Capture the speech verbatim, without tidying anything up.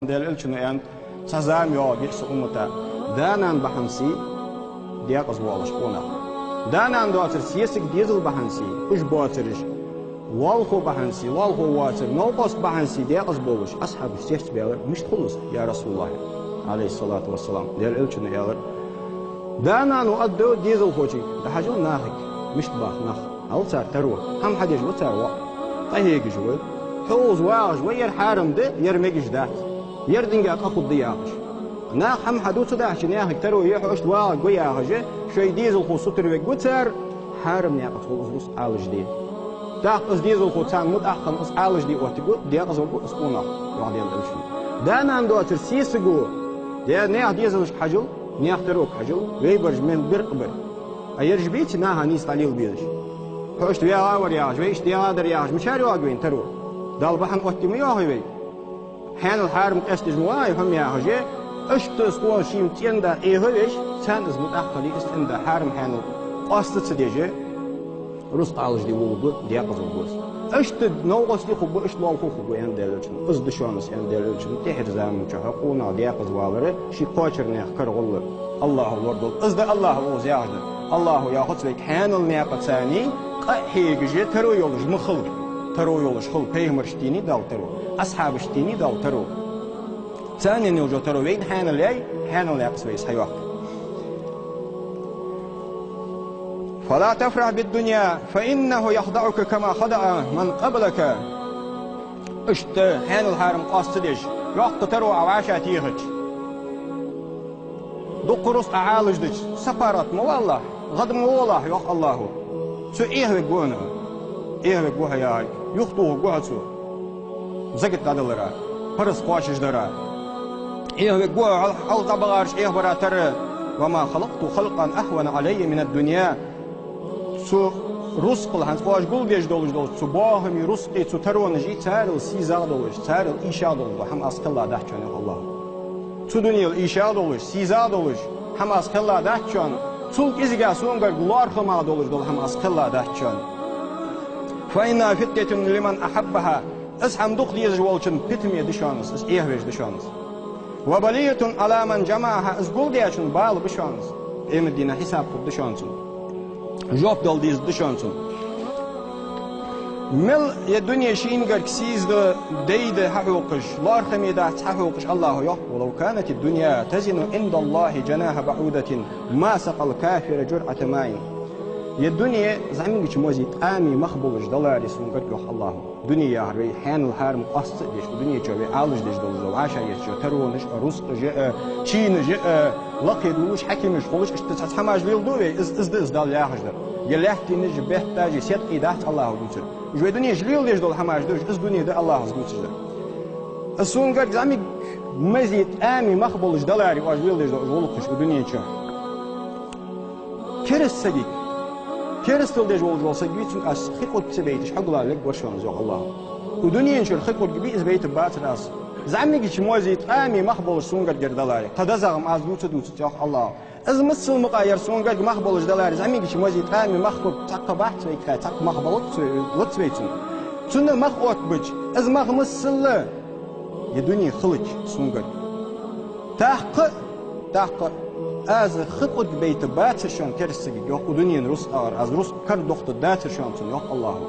Даьла Элчано аьннад, цхьа зама йоагӀаргья са уммата, да-нана бахьан сий декъаза воалаш къонах. Да-нана доацар сесаг, дезал бахьан сий, уж боацараш, лоалахо бахьан сий, лоалахо воацар, новкъост бахьан сий декъаза болаш. Асхьабаш цецбаьлар: «Мишта хул из, я РасулаллахӀ?» ӀалайхӀи ссалату вассалам. Даьла Элчано аьлар: «Да-нано аргда дезалхочунга: „ДӀахьажал нахага, мишта бах нах“, — аьлча, цар таро. ХӀама хьадеш ва цар воӀ, къахьегаш ва, хьовза вагӀаш ва, ер хьарам да, ер мегаш дац, ер динга къа хургда», — яхаш. Наха хӀама хьаду, цу дахьача наьхага таро е, хьо иштта вагӀаргва яхаш, шоай дезалхо сутара вергва цар, хьарам наькъаца гӀолла из рузкъа Ӏалашде. ТӀаккха из дезалхо царна мутӀахьа хинна из Ӏалашде оттаргва, декъаза варгва из къонах, йоах Даьла Элчано. Да-нана доацар сесаго: «Е наьха дезалашка хьажал, наьха тарога хьажал, вай бараш мел беркъа бар. А ераш беций наха нийса дӀалела безаш? Хьо иштта ваьгӀа вар яхаш, вай иштта даьгӀа дар яхаш, мичара йоагӀа вайна таро? Далла бахьан оттае ма йоахий вай? Хьаьнал-хьарам къестадеш ма вагӀий хьо-м», — яхаш. Иштта из къонах шийна цӀен-да Ӏехавеш, царна из мутӀахьа хиле, из цӀен-да хьарам-хьаьнал къоаста ца деш, рузкъа Ӏалашде волалургва, декъаза волалургва из. Иштта новкъостий хургба, иштта лоалахой хургба, аьннад Даьла Элчано. Из да шоана из, аьннад Даьла Элчано, тӀехьарча заман чухь къонах декъаза валар ший кхоачара наьха кара гӀолла АллахӀа лорадолда. Из да АллахӀа укхаза яхаш дар. АллахӀа яхац вайга хьаьнал наькъаца къа а хьегаш, таро йолаш ма хила. Таро йолаш хила, пайхамарашта дийна Далла таро, асхьабашта дийна Далла таро. Царна йолча таро вайна хьаьнал яьй, хьаьнал наькъаца вай схьайоаккх. «فلا تفرح بالدنيا، فإنه يخدعك كما خدع من قبلك». Иштта хьаьнал-хьарам къоаста ца деш, йоккха таро Ӏа вӀашагӀтехача, дукха рузкъа Ӏалашдича, сапарат ма валалахь, гӀадма ма волалахь, йоах АллахӀа. Цо Ӏехавергва хьо, Ӏехавергва хьо яхар, юхатохаргва хьо цо закат дӀадалара, параз кхоачашдара. Ӏехавергва хьо хьал-, хьалха дӀабахараш Ӏехабара тара. «وما خلقت خلقا أهون علي من الدنيا». Цу рузкъал хӀанз оаш гулдеш долаш дола цу бохаме рузкъеи цу таронашеи царел сийсагӀа долаш, царел ийшагӀа долаш дола хӀама аз кхелла дац шоана, йоах АллахӀа. Цу дунел ийшагӀа долаш, сийсагӀа долаш хӀама аз кхелла дац шоана, цул кӀезига сона гарга лоархӀамагӀа долаш дола хӀама аз кхелла дац шоана. «فإنها فتنة لمن أحبها». Из хӀама дукха дезаш волчунна питаме да шоана из, из Ӏехавеш да шоана из. «وبلية على من جمعها», из гулдечунна бала ба шоана из. Къематдийнахьа хьисап хургда шоана цунна. Жоп дала дезаргда шоана цунна. Мел ер дуне шийна гарга сийсаза да, дайда хьахьокхаш, лоархӀаме дац хьахьокхаш, АллахӀа йоах: «ولو كانت الدنيا تزن عند الله جناح بعوضة ما سقى الكافر جرعة ماء». Ер дуне зӀамигача мозий тӀама мах болаш даларе сона гарга, йоах АллахӀа. Дуне яхар вай хьаьнал-хьарам къоаста ца а деш, укх дунен чу вай Ӏалашдеш долаш дола вӀашагӀъеча таронаш а, рузкъаш а, чинаш а, лакхе дувлаш, хьакимаш хулаш, иштта цхьацца хӀамаш леладу вай, из, из да из Далла яхаш дар. Е лаьтташ а, бетташ а, седкъий дац АллахӀа дувцар. Уж вай дунен чу леладеш дола хӀамаш да уж, из дуне да АллахӀа из дувцаш дар. Из сона гарга зӀамига мозий тӀама мах болаш даларе оаш леладеш дола уж гӀулакхаш укх дунен чу. Кераста сагага, керастал деш волаш вола саг вий, цунга аз хи кӀуд ца байташ хьогал лергвар шоана из, йоах АллахӀа. Укх дунен чура хи кӀуд бе из байтаргбацар аз. ЗӀамигача мозий тӀама мах болаш сона гаргара даларе, тха дезагӀа-м аз дувца дувцац, йоах АллахӀа. Из миссел мукъа ер сона гарга мах болаш даларе, зӀамигача мозий тӀама мах хургба, цхьаккха бац вайга, цхьаккха мах балац вай, лац вай цунна. Цунна мах оттабича, из мах миссел а ер дуне хилча сона гарга. ТӀаккха, тӀаккха аз хи кӀуд байтаргбацар шоана кераста сагага, йоах, укх дунен рузкъагара, аз рузкъа кара дохийтаргдацар шоана цунна, йоах АллахӀа.